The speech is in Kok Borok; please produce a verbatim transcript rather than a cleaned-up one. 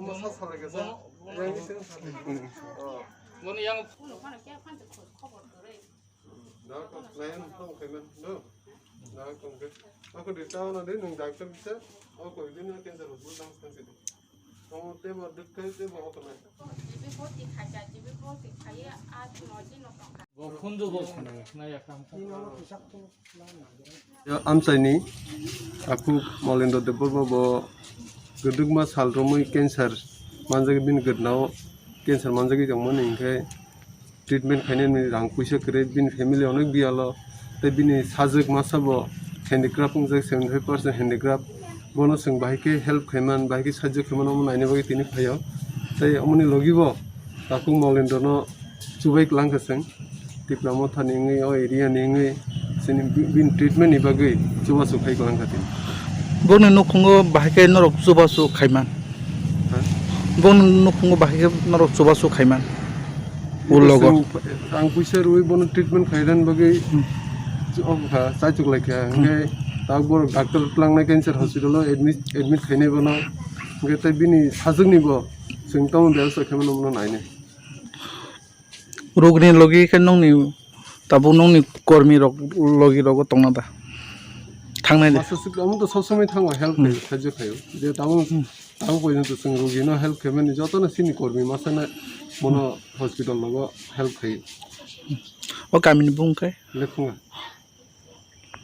Masa salai kesa. Yang di sini salai. Oh. Mano yang. Dah, layan tong kaiman, no? Dah, tong ke. Aku di tahu nanti nung doctor bisa. Oh, kau ini nanti cancer hospital tang tang sini. Tong teba dek kai teba aku naik. Bo khunju bo khunju, na ya kam. Amchaini aku Molendra Debbarma bo gudukma sal romwi cancer manjak bini gwnao cancer manjagwi tongmani hinkhe treatment khainani rang puisa kwrwi bini family onek biyalo tei bini sajwk masa bo handicraft wngjak seventy five percent handicraft bono chwng bahai khe help khaiman bahai khe sajwk khaiman omo naina bagwi tini phaio tei omoni logi bo takhuk Molendra no chubai kwlangkha chwng. Tipra Motha ni wngwi, o area ni wngwi, chini bi-, bini treatment ni bagwi chubachu khai kwlangkha tini. Boni nukhungo bahai khe norok chubachu khaiman. Ha? Boni nukhungo bahai khe norok chubachu khaiman. Ulogo. Chwng rang puisa rwi bono treatment khairani bagwi Hmm. chu-, o kha, chaichuk laikha. Hmm. Hwnkhe tabuk borok doctor twlangnai cancer hospital o admit, admit khainai bono. Hwnkhe tei bini sajwkni bo chwng tamo bebasta khaimano bono nainai. Rugni logi khe nongni tabuk nongni kormi rok logi rogo tongna da? Thangnai de. Masa sik amo to sob somoi thango help Hmm. khai, sajwk khaio. Je tabuk, Hmm. tabuk poito to chwng rugino help khaimani jotono chini kormi masa na bono hospital logo help khai. O kamini bung khe? Lekhunga.